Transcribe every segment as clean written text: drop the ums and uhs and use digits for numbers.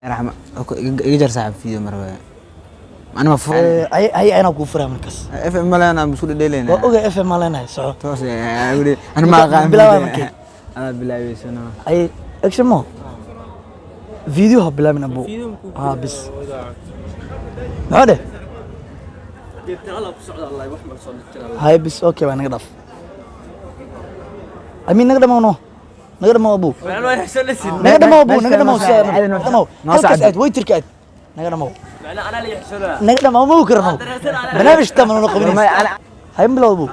Raxma iga jar saaxib video marba anima. Ay ay, anaa kuu furaa markaas. FM malena aan isku dhedheeleyna. Waa ogaa, FM maa leenahay, soco. Toos ana ma aqaan. Bilaabaa markee? Adaa bilaabeysano. Ay, action mo video ha bilaabin abu ha bis maxaa dheh. Hay bis, okay, waa naga dhaaf. Amiin, naga dhamaw, no, naga dhamaw abu, naga dhamaw abu, naga dhamaw, naga dhamaw. Halkaas aad waytirka aad naga dhamaw, naga dhamaw, ma karno barnaamij taman no qabanaysa. Hay, bilow abu.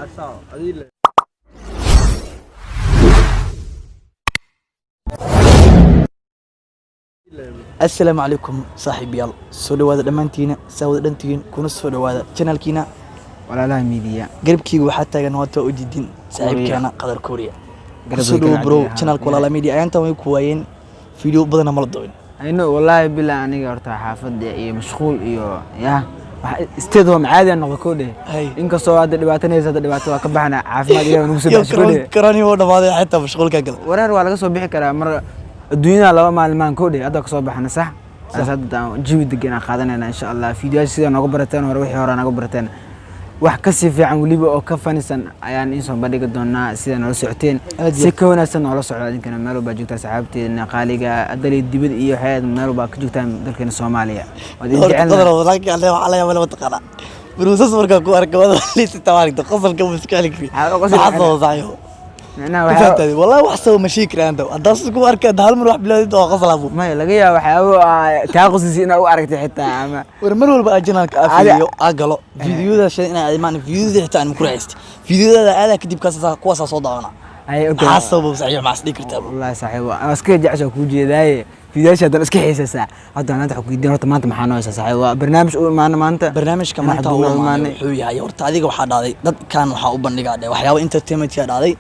Assalaamu calaykum saaxiibayaal, soo dhawaada dhammaantiina, saa wada dhantihiin kuna soo dhawaada channelkiina Walaalaha Media. Garabkiiga waxaa taagan, waata ujeedin, saaxiibkeena Qadar Kooriya. Garab Kusoo dhawo way bro kala channelka Walaala Media. Ayaantan way ku waayeen, video badana mala dawin. Ayno wallaahi bilaa, aniga horta xaafadda iyo mashquul iyo ya state home caadi aan noqdo koo dheh. Hay. Inkastoo hadda dhibaatanaysa, hadda dhibaato waa ka baxna, caafimaad Ilaah nagu soo Yo. baxsho koo dheh. Koroni wuu dhamaaday, xitaa mashquulka gala. Wareer waa laga soo bixi karaa mar adduunyada 2 maalmaan koo dheh, hadda kasoo baxna sax. Saas hadda aan jawi degan aan qaadanayna insha Allah. Fiidiyoyaasha sida nooga barateen hore, wixii hore nooga barateen, wax kasii fiican weliba oo ka fanisan ayaan iin soo bandhigi doonaa. Sida noola socoteen Aad iyo si ka wanaagsan noola socda idinkana meel walbaa joogtaa, saxaabteena qaaliga adali dibad iyo waxyaad meel walbaa ka joogtaan dalkeena Soomaaliya. Waad idin Horta jecelnahay. Qadar walaalkii alle waxaa la yaabay mataqaanaa baruusas markaa ku arka wada liisita maaragta qosolka ma iska celin kari. Maxaa u qosli? Maxaa sababa saaxiibo? Micnaha Ku waxyaabo fahantahay wallahi, wax sababa ma sheegi karaan anta haddaas ku arka hadda hal mar wax bilaawdid oo qosol abu. Maya, laga yaabo waxyaabo kaa qoslaysa inaad u aragtay xitaa ama War mar walba aa channelka aa fiiriyo aa galo videoyada shay inaa imaan videoyada xitaa aan ku raaxaysto videoyada aadaa kadib kaas kuwaasaa soo daawana. Ay, okay. Maxaa sababa saaxiib, maxaa is dhihi kartaa? Wallahi saaxiib, waa iska jecesha kuu jeedaaye, fiidiyoyaasha haddana iska xiisaysaa. Hadda maanta waxaan ku weydiin horta, maanta maxaa noo haysaa saaxiib? Waa barnaamij u imaana maanta. Barnaamijka Maxaa maanta duubnaa uu imaanay imaanay? Wuxuu yahay horta, adiga waxaa dhacday dadkan waxaa u bandhigaa dhe waxyaabo entertainmentkaa dhacday,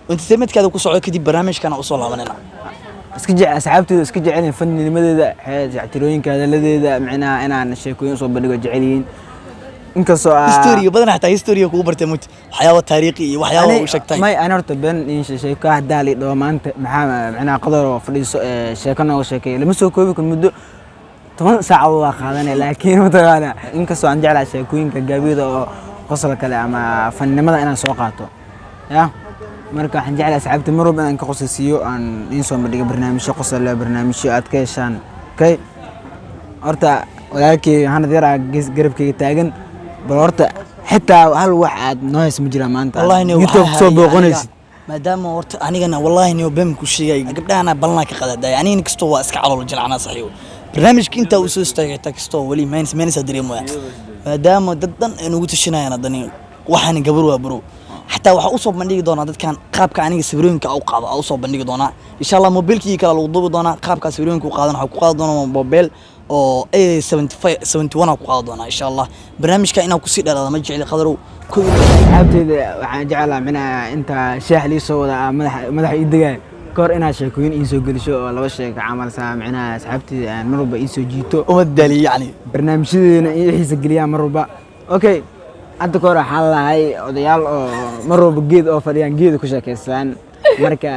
entertainmentkaada ku socdo, kadib barnaamijkana usoo laabanayna. Iska jecel asxaabtooda, iska jecel yihiin faninimadeeda, jectirooyinka, hadaladeeda, micnaha inaan sheekooyin usoo bandhigo jecel yihiin, inkastoo Historiga badan, xataa historiga kugu bartay mut waxyaabo taariikhi iyo waxyaabo u sheegtay. May, ani horta been in sheeko haddaa la dhaho maanta maxaa micnaha Qadar oo fadhiiso ee sheeko nooga sheekeeya, lama soo koobi karo, muddo 10 saacadood waa qaadanaya. Laakiin mataqaana, inkastoo aan jeclahay sheekooyinka gaabiyada oo qosol kale ama faninimada inaan soo qaato ya, marka waxaan jeclahay asxaabta mar walba inaan ka qoslaysiiyo, aan idiin soo bandhigo barnaamijyo qosol leh, barnaamijyo aad ka heshaan. Okay, horta walaalkey Hanad yar aa garabkeyga taagan. Bal horta xitaa hal wax aad noo haysa ma jiraan maanta? Wallahi ni YouTube waxaa soo hayay booqanaysid. Aniga, maadaama horta anigana wallahi ni been ku sheegay, gabdhahana balnaa ka qadaday, anigana kastoo waa iska calool jilcana saxiibo. Barnaamijka intaa uu soo istaagay xitaa kastoo weli minus minus dareemaya, maadaama dad dhan ay nagu tashanayaan, haddana waxaan gabar waa bro, xataa waxaa usoo bandhigi doonaa dadkan qaabka aniga sawirooyinka u qaado aa usoo bandhigi doonaa insha Allah. Mobilkii kale lagu duubi doonaa qaabka sawirooyinka u qaadan. Waxaa ku qaadi doonaa mobil oo A75 71 aa ku qaadi doonaa insha Allah. Barnaamijka inaan kusii dheeraada ma jecli, Qadarow kow iyo Asxaabteyda waxaan jeclaa micnaha inta sheex lii soo wada madaxa madaxa ii degaay kahor inaad sheekooyin ii soo gelisho oo laba sheeko camal saa micnaha asxaabteyda aan mar walba ii soo jiito. Uma daaliyo yacni. Barnaamijyadeena ii xiisa geliyaan mar walba. Okay, hadda kahor waxaan lahay odayaal oo mar walba geed oo fadhiyaan, geeda ku sheekeystaan. Marka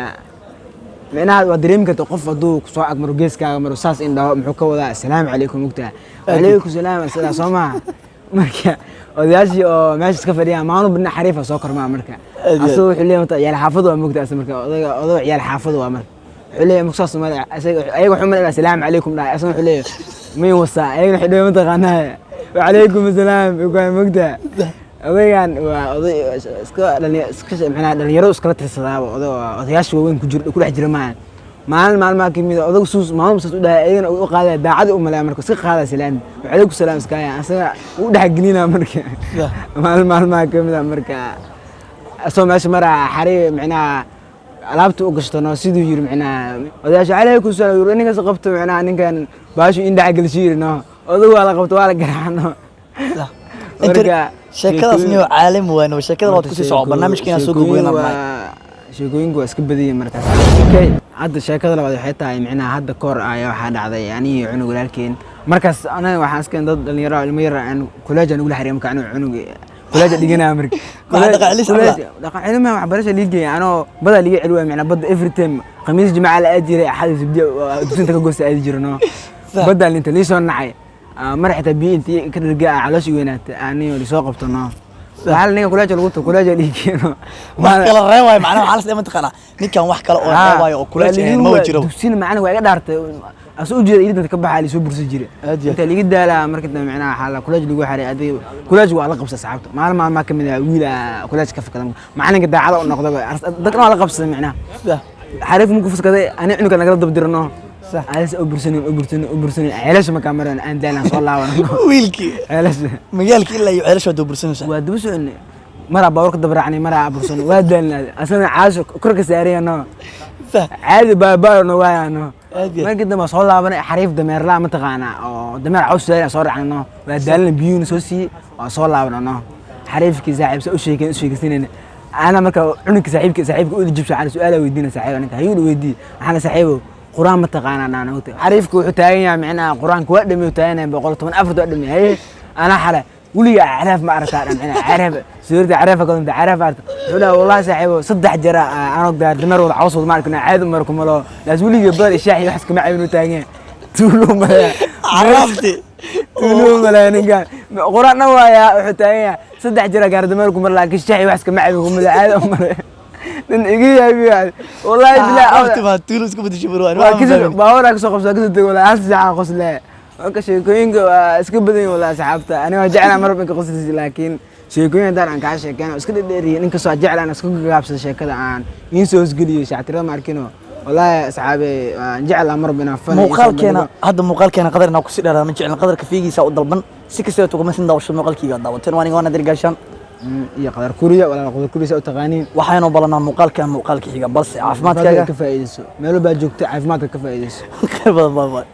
micnaha waa dareemi karta, qof hadduu kusoo agmaro, geeskaaga maro, saas in dhaho, muxuu ka wadaa? Asalaamu calaykum, mugtaa, wacalaykum salaam, sidaa soo maha. Marka odayaashii oo meesha iska fadhiyaan maalin walba xariifa soo kormaa. Marka Aad iyo aad. Asagoo wuxuu leeyahay ciyaal xaafad waa mugta asa. Marka odayga odaga ciyaal xaafad waa, marka wuxuu leeyahay marka saas Soomaali asaga ayaga wuxuu malaya asalaamu calaykum dhahay, asagana wuxuu leeyahay may wasaa, ayagana waxay dhahay mataqaanaa wacalaykum asalaam ugaa mugta. Odaygan waa oday iska iska macnaha dhalinyaro iskala tirsadaaba, oday odayaasha waaweyn ku jira ku dhex jira maahan. Maalin maalmaha kamid ah odagu suus maalin saas u dhahay, ayagana u qaadaya daacada u malaya, marka iska qaadaya salaan wacalaykum salaam iskaaya, asaga u dhex gelinaa. Marka maalin maalmaha kamid ah marka asoo meesha maraa xari macnaha alaabta u gashtano siduu yiri macnaha odayaasha calaykum salaam yiri, ninkaas qabto macnaha ninkan baashu in dhex geliso yiri, no, odagu waa la qabto, waa la garaacno. Marka sheekadaas niyo caalami waano, sheekada waad kusii soco barnaamijka inaan soo gogweyna nahay. Sheekooyinku waa iska badan yihiin markaas. Okay, hadda sheekada labaad waxay tahay micnaha hadda kahor ayaa waxaa dhacday anigii cunug walaalkeen. Markaas anaga waxaan iska dad dhalinyaro ah, ilmo yar aan kuleej aan ugula xariir. Marka anigu cunug kuleeja dhiganaya marka Maxaa dhaqan celis camal ah? Dhaqan celis ma, waxbarasha lii geeyay anoo badaa liiga celi waaya. Micnaa badda every time khamiis jimcaha la aadi jiray, axad sabdi dugsinta ka goosta aadi jiro, no. Badda inta lii soo nacay. Mar xitaa biyo intii ka dhargaa caloosha weynaatay aniyo lisoo qabto no. Waxaa ninka kuleeja lagu to kuleeja dhiigeeno. Wax kala reebaayo macnaha waxaa la isdhahay mataqaanaa ninkan wax kale oo reebaayo oo kuleej ahayn ma jiro. Dugsina macnaha waa iga dhaartay, asoo ujeeda iridanta ka baxaa lisoo bursan jiray. Aad iyo aad. Inta liga daalaa marka dambe macnaha waxaa la kuleej lagu xaray adiga kuleej waa la qabsa asxaabta. Maalin maalmaa ka mid ah wiil kuleej ka fakada macalinka daacada u noqdaba dadna waa la qabsaday macnaha. Xariif muku faskaday ani cunuga nagala dabdirno. Alas u bursanin u bursanin u bursanin ceelasha markaa maraan aan daalan soo laabano. Wiilkii ceelasha magaalkii ilaa iyo ceelasha waa bursanaysaa. Waa daba soconay, maraa baabuurka dabraacnay, maraa bursanay, waa daalnaa, asana caasho kor ka saarayano. Caadi baabaayo waayano. Aad iyo aad. Markii dambe soo laabanay xariif dameerlaa mataqaanaa oo dameer caws saaray soo raacnano, waa daalna, biyuuna soo siiyey, waa soo laabanano. Xariifkii saaxiib sa u sheekeen u sheekaysanayna ana marka cunugka saaxiibka u jibsa waxaan su'aala weydiina saaxiib ninka hayuu weydiiyey waxaana saaxiibow quraan ma taqaanaa naan ogtay. Xariifku wuxuu taagan yahay micnaha quraanka waa dhamey taagan yahay 114 waa dhamey. Haye anaa xale weliga caraaf ma aragtaa dhan micnaha caraaf suurta caraaf ka dunta caraaf arta. Wuxuu dhahay wallahi saaxiibow 3 jeer anoo gaar dameer wada caws wada ma arkina caadi mar kuma loo laas weliga bar shaaxi wax iskama cabin uu taagan yahay tuulo malaya. Caraafti. Tuulo malaya ninkan quraan dhan waaya wuxuu taagan yahay 3 jeer gaar dameer kuma laakiin shaaxi wax iskama cabin kuma loo caadi malaya nin iga yaabiyo wallahi bilaa. Caraafti baa tuulo isku bedeshay barwaan. Waa kasoo baabuur kasoo qabsaa kasoo tego walaa hal saaca qosle. Marka sheekooyinka waa iska badan yihiin walaa asxaabta. Aniga waa jeclaa marba inka qoslaysa, laakiin sheekooyin haddaan aan kaa sheekeen oo iska dhedheeriye inkastoo aan jeclaan iska gaabsada sheekada aan iin soo hosgeliyo shactirada ma arkino walaahi asxaabe waan jeclaa marba inaan fan iyo soo Muuqaalkeena bandhigo. Hadda muuqaalkeena qadar inaa kusii dheeraada ma jeclin, qadarka fiigiisa u dalban si kastaba tuguma sin daawasho muuqaalkiiga daawateen waa aniga waa Nadir Gaashaan. Iyo qadar kuriya walaa qadar kuriya saa u taqaaniin. Waxaynu balanaa muuqaalkan muuqaalka xiga, balse caafimaadka caafimaadkaaga ka faa'iidayso meel walbaa joogta, caafimaadka ka faa'iidayso. Khayr badan, bye bye.